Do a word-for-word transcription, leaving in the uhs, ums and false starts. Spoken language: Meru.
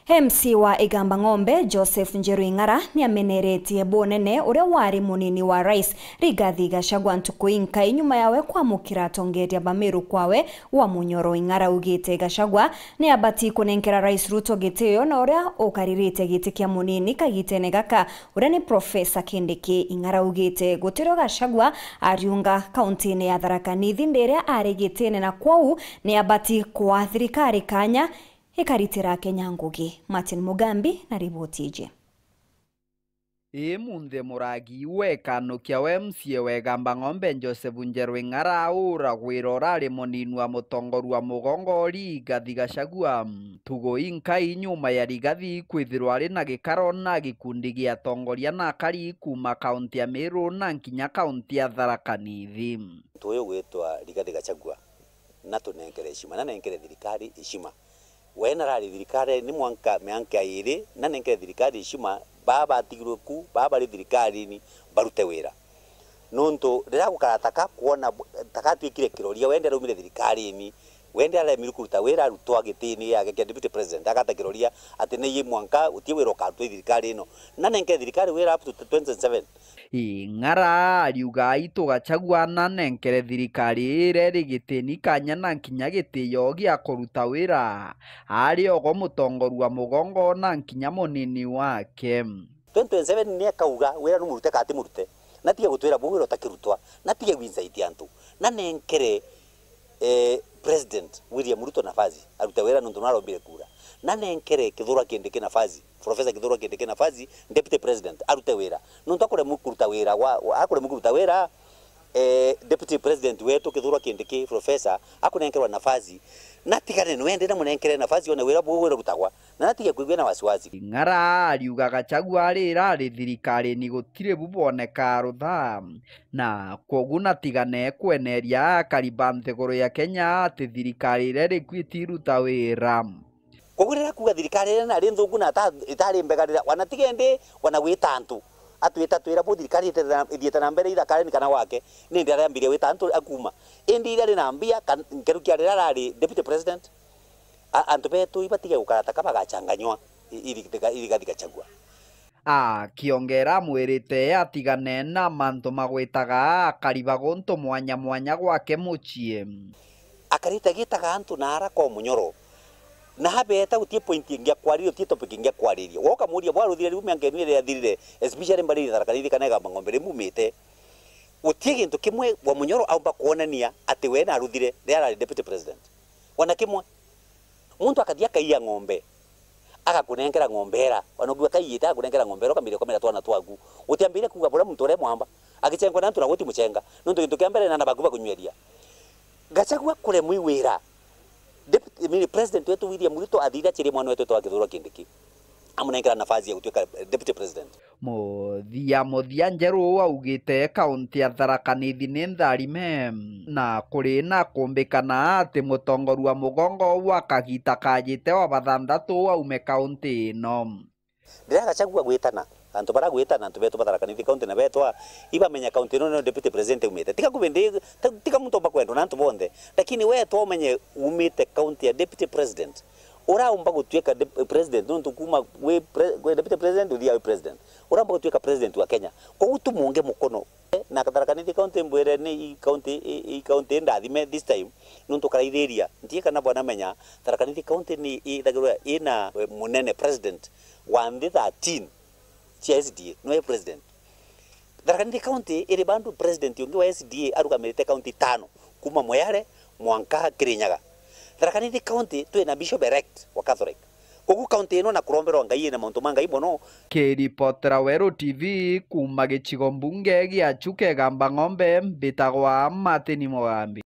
M C wa Igamba Ng'ombe, Joseph Njeru Ing'ara, niameneretie bunene uria wari munini wa rais, Rigathi Gachagua, ntuku inkai nyuma yawe kwamukira atongeria ba Meru kwawe wa Munyoro. Ing'ara augite Gachagua ni abati kunenkera Rais Ruto gitio na uria ukaririte giti kia munini kagitene gaka, uria ni Professor Kindiki. Ing'ara augite gutirio Gachagua ariunga kauntine ya Tharaka Nithi ndiria ari gitine, na kwou ni abati kwa thirikari kanya ikaritira Akenya ngugi. Martin Mugambi na riboti iji. Imunthi muragi wekanukia wa M C A wa Igamba Ng'ombe Joseph Njeru Ing'ara auragwira urari munini wa mutongoria wa mugongo Rigathi Gachagua. Ntugu inkai nyuma ya Rigathi kwithirwa ari na gikaro na gikundi gia atongoria na akari kuuma kaunti ya Meru na nkinya kaunti ya Tharaka Nithi. Muntu uyu ugwitwa Rigathi Gachagua, na tunenkere heshima, na nenkere thirikari heshima. We narari thirikari ni mwanka mianka iri, na nenkere thirikari heshima, baa batigirwe ku, baa bari thirikarini, barute wira. Nontu riria gukara taka kwona, taka atwikire kiroria, wende araumire thirikarini, wende aremiru kuruta wira, arutwa gitini yake kia deputy president, agata kiroria ati ni yi mwanka uti wira ukarutwa i thirikari ino. Na nenkere thirikari wira up to twenty twenty-seven. Ing'ara ariuga aitu Gachagua nanenkere thirikari iria iri gitini kanya na nkinya gitio gia kuruta wira ari ogo mutongoria wa mugongo na nkinya munini wake. Twenty twenty-seven ni akauga wira numurute kana timurute, na tige gutwira buu wira utakirutwa, na tige gwinsaiti antu, na nenkere eh, President William Ruto nafasi arute wira nontu narombire kura, na nenkere Kithure Kindiki nafasi, Professor Kithure Kindiki nafasi, Deputy President arute wira nontu akuremwa kuruta wira wa, wa, akuremwa kuruta wira. Eh, Deputy President wetu Kithure Kindiki, Professor, akunenkerwa nafasi, na tigane nwende na munenkere nafasi one wira buu wirutagwa. Na natige kwigua na wasiwasi. Ing'ara ariuga Gachagua ari irari thirikarini gutiri bu bwoneka rutha, na kwogu natigane kweneria akari ba nthiguru ya Kenya ati thirikari iria iriku itiruta wira. Kwogu riria kuuga thirikari iria nari nthuku na ata-, itari mbega riria, wana tige ndi, wana gwita antu, atwita twira bu thirikari ithiite na, ithiite na mbere ithakareni kana gwake, ni ndi ariambiria gwita antu akuma. Indi iria ri na mbia, kan-, nkerukia riria arari Deputy President, A-, antu betu ibatige gukara ta ka bagachanganywa i-, iri-, irigathi Gachagua. Akiongera amwirite atigane na mantu magwitaga akari ba guntu mwanya mwanya gwake mucii. Akarite agitaga antu na ara kwa Munyoro. Na abeta utie point ingi akwariria, utie topic ingi akwariria. Woka muria bwaruthire riu mianka inu iria yathirire, especially mbari ya Tharaka Nithi kana Igamba Ng'ombe rimumite. Utie gintu kimwe wa Munyoro aumba kuonania ati we naruthire riria arari deputy president. Wana kimwe. Muntu akathi akaiya ng'ombe, agakunenkera ng'ombe era, ona ukiuga kaiyite agakunenkera ng'ombe era, ukambiria kumira twana twaku. Utiambiria kuuga buria muntu uria mwamba, agichengwa na antu na guti muchenga, nontu gintu kia mbere na baku bakunyweria. Gachagua kuremwa i wira. Deputy, I mean, President wetu William Ruto athire achirie mwana wetu etwa Kithure Kindiki, amunenkera nafasi ya gutuika, eh, Deputy President. Muthia muthia Njeru augite kaunti ya Tharaka Nithi ni ntharime, na kuri na kumbikana ati mutongoria wa mugongo wa kagita kajite wa bathanthatu aume kaunti ino. Ndira Gachagua gwitana, antu bara gwitana, antu betu ba Tharaka Nithi kaunti na betwa, ibamenya kaunti ino nio deputy president umite. Tiga kubi ndi, ta-, tiga muntu omba kwendwa na antu bonthe, lakini wetwa umenye umite kaunti ya deputy president. Uraumba gutuika dep-, president, nontu kuma wi pre-, wi deputy president uthia wi president. Uraumba gutuika president wa Kenya. Koguo tumuunge mukono. Na Tharaka Nithi County mbwire ni i county, i, i county ndathime this time, nontu karaithiria. Ntie kana bwana menya, Tharaka Nithi County ni ithagirwa ina, eh, munene president wa nthi thirteen cia S D A, noe president. Tharaka Nithi County iri bandu president ungi wa S D A arugamirite county tano, kuma Moyale mwanka Kirinyaga. Tharaka Nithi County twina bishop elect wa Catholic. Kogu county ino na kuromberwa Ngai ina mauntu ma Ngai mono. Kiripotera Weru T V kuma gicigo mbunge gia Chuka Igamba Ng'ombe, mbitagwa Martin Mugambi.